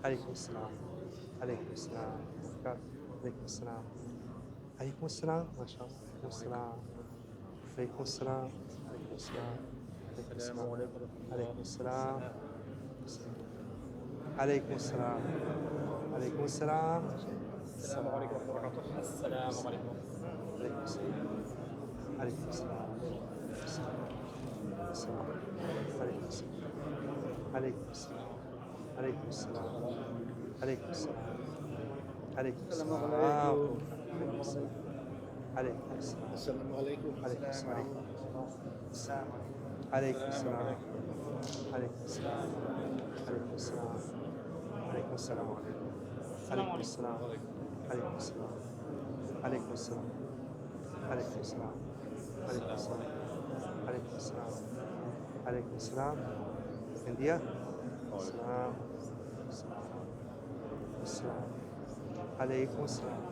عليكم السلام. عليكم السلام. عليكم السلام. عليكم السلام. ما شاء الله. عليكم السلام. عليكم السلام. عليكم السلام. عليكم السلام. عليكم السلام. عليكم السلام. السلام عليكم ورحمة الله. السلام عليكم. عليكم السلام. عليكم السلام. السلام. عليكم السلام. عليكم السلام. عليكم السلام. عليكم السلام. عليكم السلام. عليكم السلام. عليكم السلام. السلام عليكم. عليكم السلام. عليكم السلام. عليكم السلام. عليكم السلام. عليكم السلام. عليكم السلام. عليكم السلام. عليكم السلام. عليكم السلام. عليكم السلام. عليكم السلام. عليكم السلام. انديا. السلام. السلام. السلام. عليكم السلام.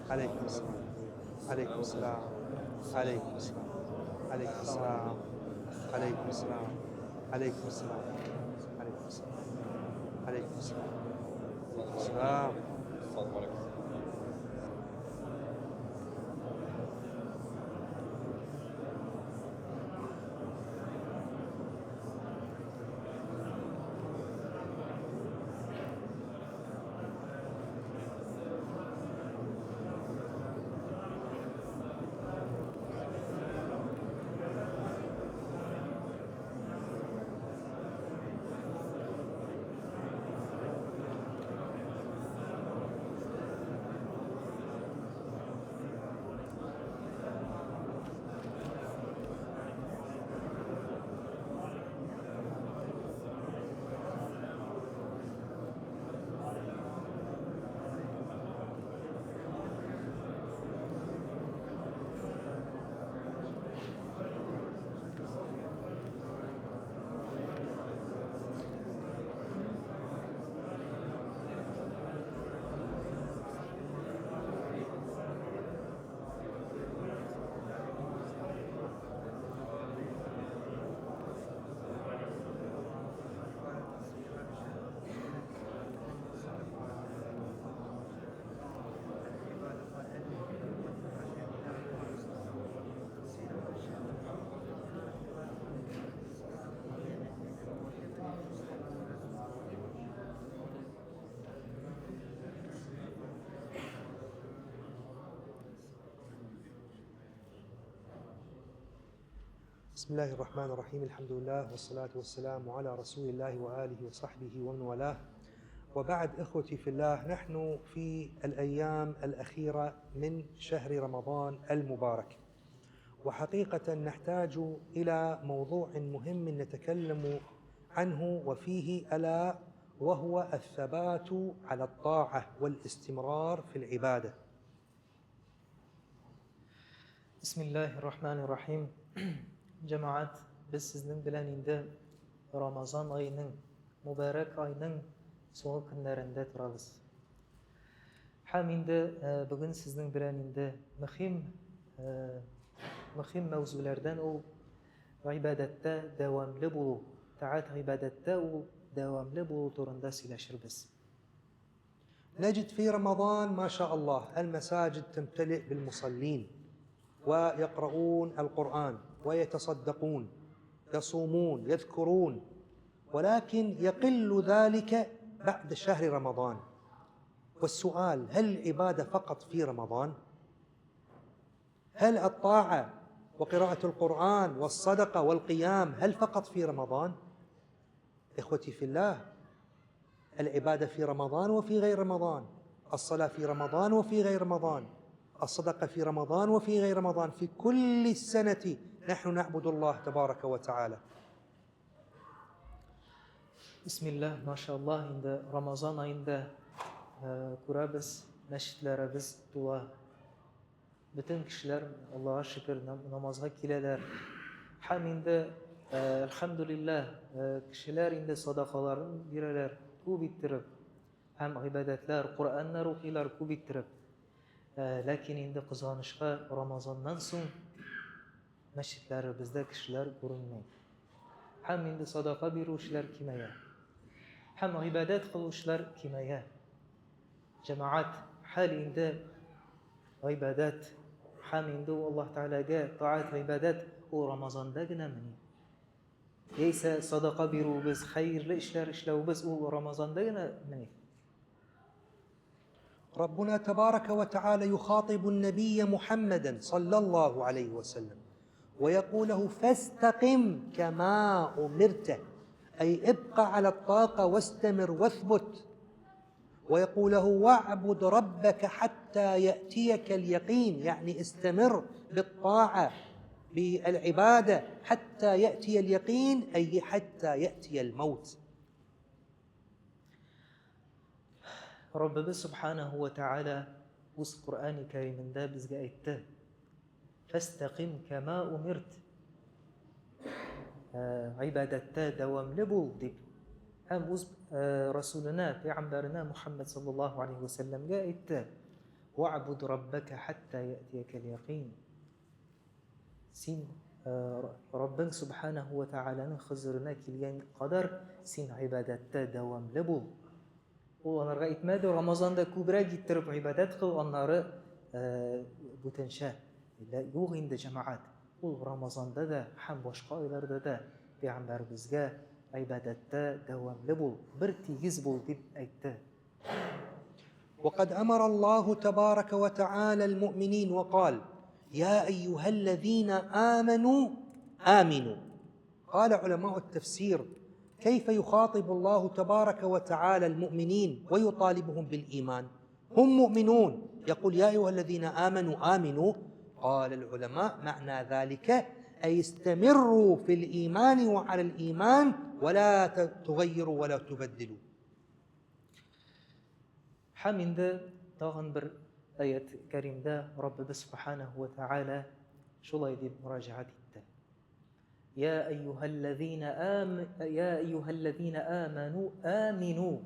عليكم السلام. عليكم السلام. عليكم السلام. عليكم السلام. عليكم السلام. عليكم السلام. عليكم السلام. عليكم السلام. السلام. السلام عليكم. بسم الله الرحمن الرحيم. الحمد لله والصلاة والسلام على رسول الله وآله وصحبه ومن والاه. وبعد، إخوتي في الله، نحن في الأيام الأخيرة من شهر رمضان المبارك، وحقيقة نحتاج إلى موضوع مهم نتكلم عنه وفيه، ألا وهو الثبات على الطاعة والاستمرار في العبادة. Бисмиллаһир-рахманир-рахим. Җәмәгать, без сезнең белән инде Рамазан аеның, мөбарәк айның соңгы көннәрендә торабыз. Һәм инде бүген сезнең белән инде мөһим мәүзүләрдән ул гыйбадәттә дәвамлы булу, таат гыйбадәттә ул дәвамлы булу турында сөйләшербез. نجد في رمضان ما شاء الله المساجد تمتلئ بالمصلين ويقرؤون القرآن ويتصدقون، يصومون، يذكرون، ولكن يقل ذلك بعد شهر رمضان. والسؤال: هل العبادة فقط في رمضان؟ هل الطاعة وقراءة القرآن والصدقة والقيام هل فقط في رمضان؟ إخوتي في الله، العبادة في رمضان وفي غير رمضان، الصلاة في رمضان وفي غير رمضان، الصدقة في رمضان وفي غير رمضان، في كل السنة نحن نعبد الله تبارك وتعالى. Бисмилла, машаллаһ, инде Рамазан аенда күрәбез, мәчетләребез тула. Бөтен кешеләр, Аллаһка шөкер, намазга киләләр. Һәм инде, әлхәмдүлилләһ, кешеләр инде садакаларын бирәләр, күп иттереп. Һәм гыйбадәтләр, Коръәннәр укыйлар күп иттереп. Ләкин инде кызганычка Рамазаннан соң мәчетләребездә кешеләр күренми. Һәм инде садака бирүчеләр кимәя. Һәм гыйбадәт кылучылар кимәя. Җәмәгать, хәл инде гыйбадәт һәм инде ул Аллаһ Тәгаләгә таат гыйбадәт ул Рамазанда генәмени? Яисә садака бирүебез, хәерле эшләр эшләвебез ул Рамазанда генәмени? ربنا تبارك وتعالى يخاطب النبي محمدا صلى الله عليه وسلم ويقول له فاستقم كما امرت، اي ابق على الطاقه واستمر واثبت. ويقول له واعبد ربك حتى ياتيك اليقين، يعني استمر بالطاعه بالعباده حتى ياتي اليقين، اي حتى ياتي الموت. Раббыбыз Субханаһу ва Тәгалә үз Коръәни Кәримендә безгә әйтте: Фәстәкыйм кәма умирт. Гыйбадәттә дәвамлы бул дип. Һәм үз Расуленә, пәйгамбәренә Мухаммад саллаллаһу алейхи ва сәлләмгә әйтте: Ва'буд раббака хатта я'тиякәл якин. Син Раббың Субханаһу ва Тәгаләнең хозурына килгән кадәр син гыйбадәттә дәвамлы бул. Ул анарга әйтмәде, Рамазанда күбрәк иттереп гыйбадәт кыл, аннары бүтәнчә. Юк инде, җәмәгать. Ул Рамазанда да һәм башка айларда да пәйгамбәребезгә гыйбадәттә дәвамлы бул, бер тигез бул дип әйтте. وقد أمر الله تبارك وتعالى المؤمنين وقال: يا أيها الذين آمنوا آمنوا. قال علماء التفسير: كيف يخاطب الله تبارك وتعالى المؤمنين ويطالبهم بالإيمان؟ هم مؤمنون، يقول يا أيها الذين آمنوا آمنوا. قال العلماء: معنى ذلك أي استمروا في الإيمان وعلى الإيمان، ولا تغيروا ولا تبدلوا. Һәм инде тагын бер аят кәримдә Раббыбыз Субханаһу ва Тааля шулай дип мөрәҗәгать итте. Я әйюһәлләзина ам я әйюһәлләзина аману амину.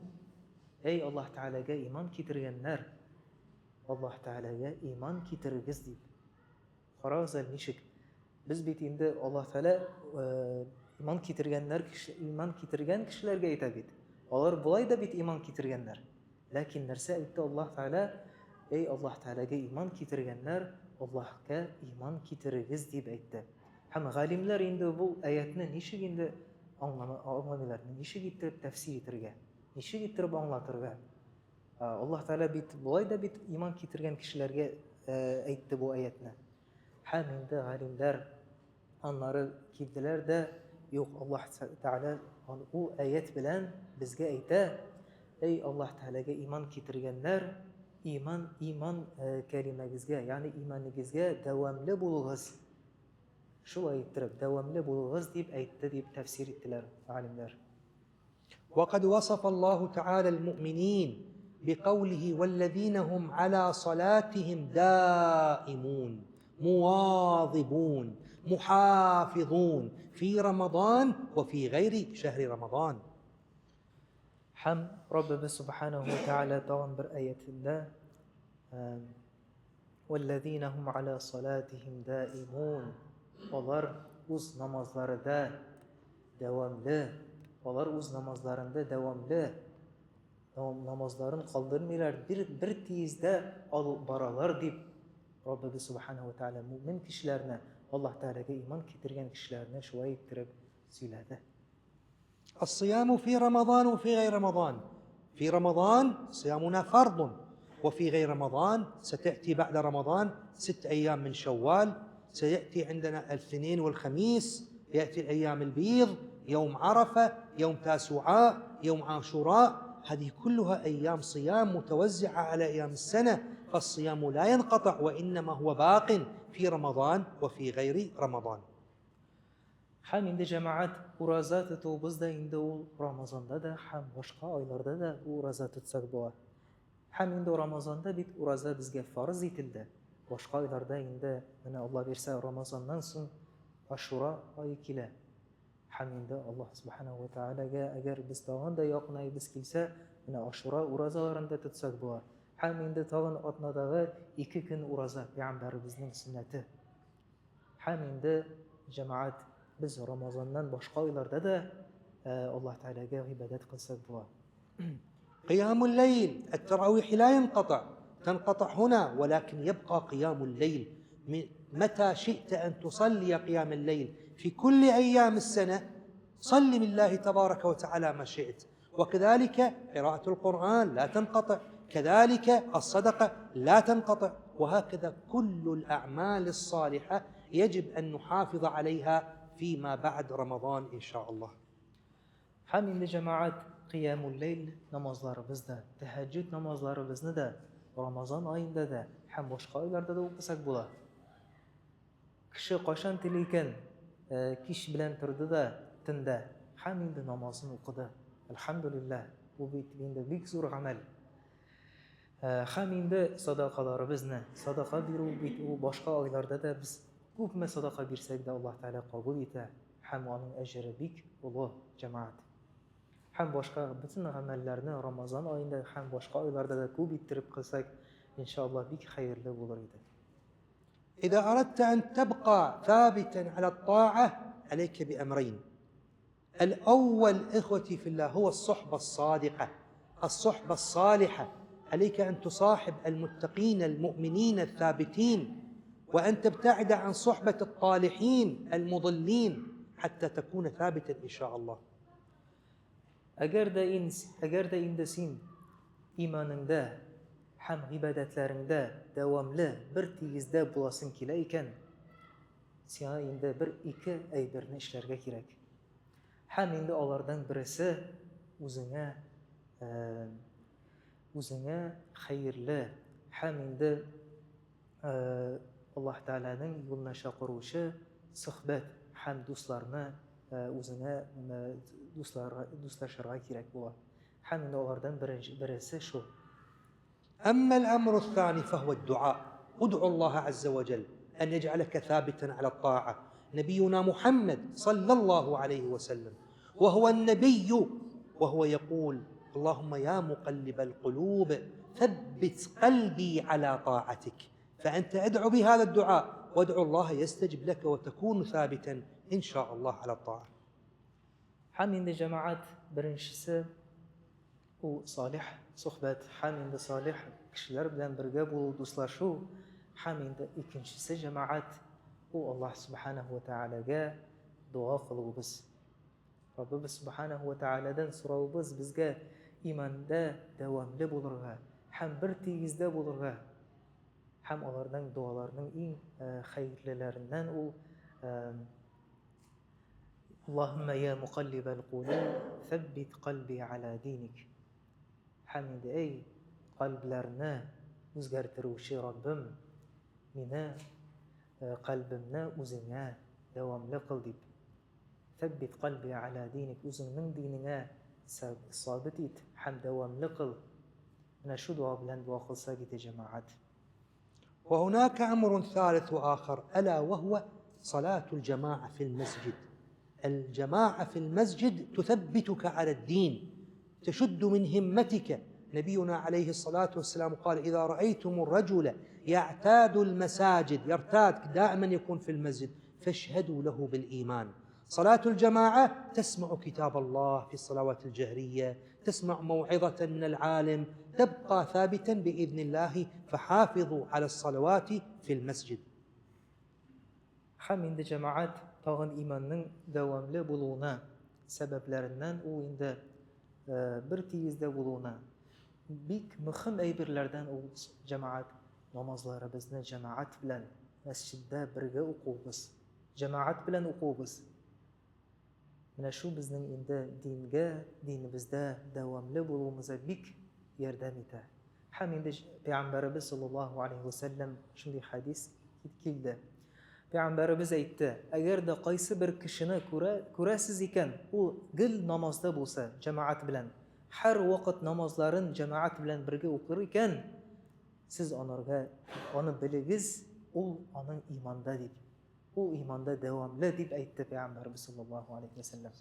Эй Аллаһ Таалагә иман китергәннәр, Аллаһ Таалагә иман китерегез дип. Карагыз әле ничек. Без бит инде Аллаһ Тәгалә иман китергәннәр, иман китергән кешеләргә әйтә бит. Алар болай да бит иман китергәннәр. Ләкин нәрсә әйтте Аллаһ Тәгалә? Эй Аллаһ Тәгаләгә иман китергәннәр, Аллаһка иман китерегез дип әйтте. Һәм галимнәр инде бу аятны ничек инде аңламыйлар, ничек иттереп тәфсир итергә, ничек иттереп аңлатырга? Аллаһ Тәгалә бит болай да бит иман китергән кешеләргә әйтте бу аятны. Һәм инде галимнәр аннары килделәр дә, юк, Аллаһ Тәгалә ул аят белән безгә әйтә, эй Аллаһ Тәгаләгә иман китергәннәр, иман иман кәлимәгезгә, ягъни иманыгызга дәвамлы булыгыз. Шулай иттереп, дәвамлы булыгыз дип әйтте дип тәфсир иттеләр галимнәр. وقد وصف الله تعالى المؤمنين بقوله: والذين هم على صلاتهم دائمون مواظبون محافظون في رمضان وفي غير شهر رمضان. Һәм Раббыбыз Субханаһу ва Тааля тагын бер аятендә «Валлазина хум аля салатихим даимун». Алар үз намазларында дәвамлы, алар үз намазларында дәвамлы, намазларын калдырмыйлар, бер бер тиездә алып баралар дип Раббыбыз Субханаһу ва Тааля мөмин кешеләрне, Аллаһ Тәгаләгә иман китергән кешеләрне шулай иттереп сөйләде. الصيام في رمضان وفي غير رمضان. في رمضان صيامنا فرض، وفي غير رمضان ستأتي بعد رمضان 6 أيام من شوال، سيأتي عندنا الاثنين والخميس، يأتي الأيام البيض، يوم عرفة، يوم تاسوعاء، يوم عاشوراء، هذه كلها أيام صيام متوزعة على أيام السنة، فالصيام لا ينقطع وإنما هو باق في رمضان وفي غير رمضان. Һәм инде җәмәгать ураза тотуыбыз да инде ул Рамазанда да һәм башка айларда да ураза тотсак була. Һәм инде Рамазанда бит ураза безгә фарыз ителде. Башка айларда инде менә Алла бирсә Рамазаннан соң Ашура ае килә. Һәм инде Аллаһ Субханаһу ва Таалагә әгәр без тагын да якынайбыз килсә, менә Ашура уразаларын да тотсак була. Һәм инде тагын атнадагы 2 көн ураза пәйгамбәребезнең сөннәте. Һәм инде җәмәгать без Рамазаннан башка айларда да Аллаһ Тәгаләгә гыйбадәт кылсак була. قيام الليل، التراويح لا ينقطع، تنقطع هنا ولكن يبقى قيام الليل. متى شئت أن تصلي قيام الليل في كل أيام السنة صل لله تبارك وتعالى ما شئت. وكذلك قراءة القرآن لا تنقطع، كذلك الصدقة لا تنقطع، وهكذا كل الأعمال الصالحة يجب أن نحافظ عليها فيما بعد رمضان إن شاء الله. Һәм инде, җәмәгать, кыямул ләйл намазларыбыз да, тәһәҗҗүд намазларыбызны да Рамазан аенда да һәм башка айларда да укысак була. Кеше кайчан тели икән, кич белән торды да төндә һәм инде намазын укыды. Әлхәмдүлилләһ, бу бит инде бик зур гамәл. Һәм инде садакаларыбызны, садака бирү бит ул башка айларда да без күпме садака бирсәк дә Аллаһ Тәгалә кабул итә һәм аның әҗере бик олы, җәмәгать. Һәм башка бөтен гамәлләрне Рамазан аенда һәм башка айларда да күп иттереп кылсак, иншаллаһ, бик хәерле булыр иде. إذا أردت أن تبقى ثابتا على الطاعة عليك بأمرين. الأول إخوتي في الله هو الصحبة الصادقة، الصحبة الصالحة. عليك أن تصاحب المتقين المؤمنين الثابتين، وأن تبتعد عن صحبة الطالحين المضلين حتى تكون ثابتا إن شاء الله. Әгәр дә инде син иманыңда һәм гыйбадәтләреңдә дәвамлы бер тигездә буласың килә икән, сиңа инде бер ике әйберне эшләргә кирәк. Һәм инде алардан бересе үзеңә хәерле һәм инде Аллаһ Тәгаләнең юлына чакыручы сөхбәт һәм дусларны үзеңә дуслар дуслашырга кирәк була. Һәм инде алардан бересе шул. أما الأمر الثاني فهو الدعاء. ادعو الله عز وجل أن يجعلك ثابتا على الطاعة. نبينا محمد صلى الله عليه وسلم وهو النبي وهو يقول: اللهم يا مقلب القلوب ثبت قلبي على طاعتك. فأنت ادعو بهذا الدعاء وادعو الله يستجب لك وتكون ثابتا إن شاء الله على الطاعة. Һәм инде, җәмәгать, беренчесе ул салих сөхбәт һәм инде салих кешеләр белән бергә булу, дуслашу, һәм инде икенчесе, җәмәгать, ул Аллаһ Субханаһу ва Тәгаләгә дога кылуыбыз. Раббыбыз Субханаһу ва Тәгаләдән соравыбыз безгә иманда дәвамлы булырга һәм бер тигездә булырга, һәм аларның догаларының иң хәерлеләреннән ул اللهم يا مقلب القلوب ثبت قلبي على دينك. Һәм инде эй кальбләрне үзгәртерүче Раббым, мине кальбемне үзеңә дәвамлы кыл дип. ثبت قلبي على دينك, үзеңнең динеңә сабит ит һәм дәвамлы кыл. Менә шу дога белән дога кылсак иде, җәмәгать. وهناك أمر ثالث وآخر، ألا وهو صلاة الجماعة في المسجد. الجماعة في المسجد تثبتك على الدين، تشد من همتك. نبينا عليه الصلاة والسلام قال: إذا رأيتم الرجل يعتاد المساجد، يرتاد دائما يكون في المسجد، فاشهدوا له بالإيمان. صلاة الجماعة تسمع كتاب الله في الصلوات الجهرية، تسمع موعظة من العالم، تبقى ثابتا بإذن الله. فحافظوا على الصلوات في المسجد. Һәм инде, җәмәгать, тагын иманның дәвамлы булуына сәбәпләреннән ул инде бер тигездә булуына бик мөһим әйберләрдән ул, җәмәгать, намазларыбызны җәмәгать белән мәсҗиддә бергә укуыбыз, җәмәгать белән укуыбыз. Менә шу безнең инде дингә, динебездә дәвамлы булуыбызга бик ярдәм итә. Һәм инде пәйгамбәребез саллаллаһу алейхи вәсәлләм шундый хәдис килде. Пәйгамбәребез әйтте: әгәр дә кайсы бер кешене күрәсез икән, ул гел намазда булса, җәмәгать белән, һәр вакыт намазларын җәмәгать белән бергә укыр икән, сез анарга аны белегез, ул аның иманда дип. Ул иманда дәвамлы дип әйтте пәйгамбәребез саллаллаһу алейхи вәсәлләм.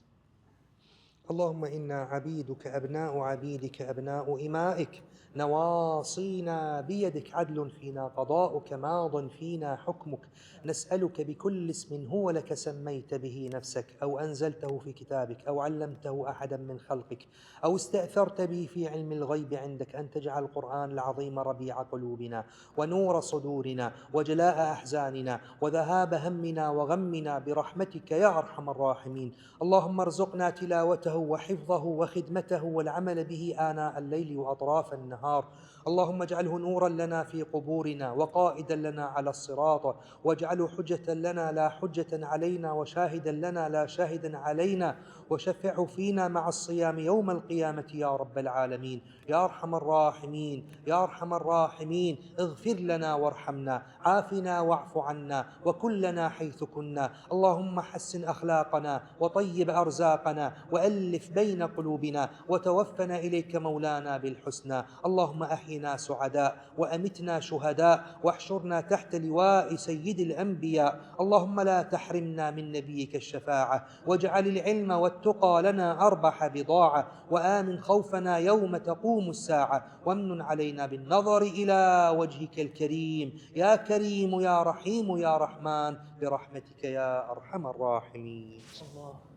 اللهم إنا عبيدك أبناء عبيدك أبناء إمائك، نواصينا بيدك، عدل فينا قضاؤك، ماض فينا حكمك، نسألك بكل اسم هو لك سميت به نفسك، أو أنزلته في كتابك، أو علمته أحدا من خلقك، أو استأثرت به في علم الغيب عندك، أن تجعل القرآن العظيم ربيع قلوبنا ونور صدورنا وجلاء أحزاننا وذهاب همنا وغمنا برحمتك يا أرحم الراحمين. اللهم ارزقنا تلاوته وحفظه وخدمته والعمل به آناء الليل وأطراف النهار. اللهم اجعله نورا لنا في قبورنا وقائدا لنا على الصراط، واجعله حجة لنا لا حجة علينا، وشاهدا لنا لا شاهدا علينا، وشفعه فينا مع الصيام يوم القيامة يا رب العالمين. يا أرحم الراحمين، يا أرحم الراحمين، اغفر لنا وارحمنا، عافنا واعف عنا، وكلنا حيث كنا. اللهم حسن أخلاقنا وطيب أرزاقنا وألف بين قلوبنا، وتوفنا إليك مولانا بالحسنى. اللهم أحينا سعداء وأمتنا شهداء، واحشرنا تحت لواء سيد الأنبياء. اللهم لا تحرمنا من نبيك الشفاعة، واجعل العلم والتقى لنا أربح بضاعة، وآمن خوفنا يوم تقوم الساعة، وامن علينا بالنظر إلى وجهك الكريم يا كريم يا رحيم يا رحمن، برحمتك يا أرحم الراحمين. الله.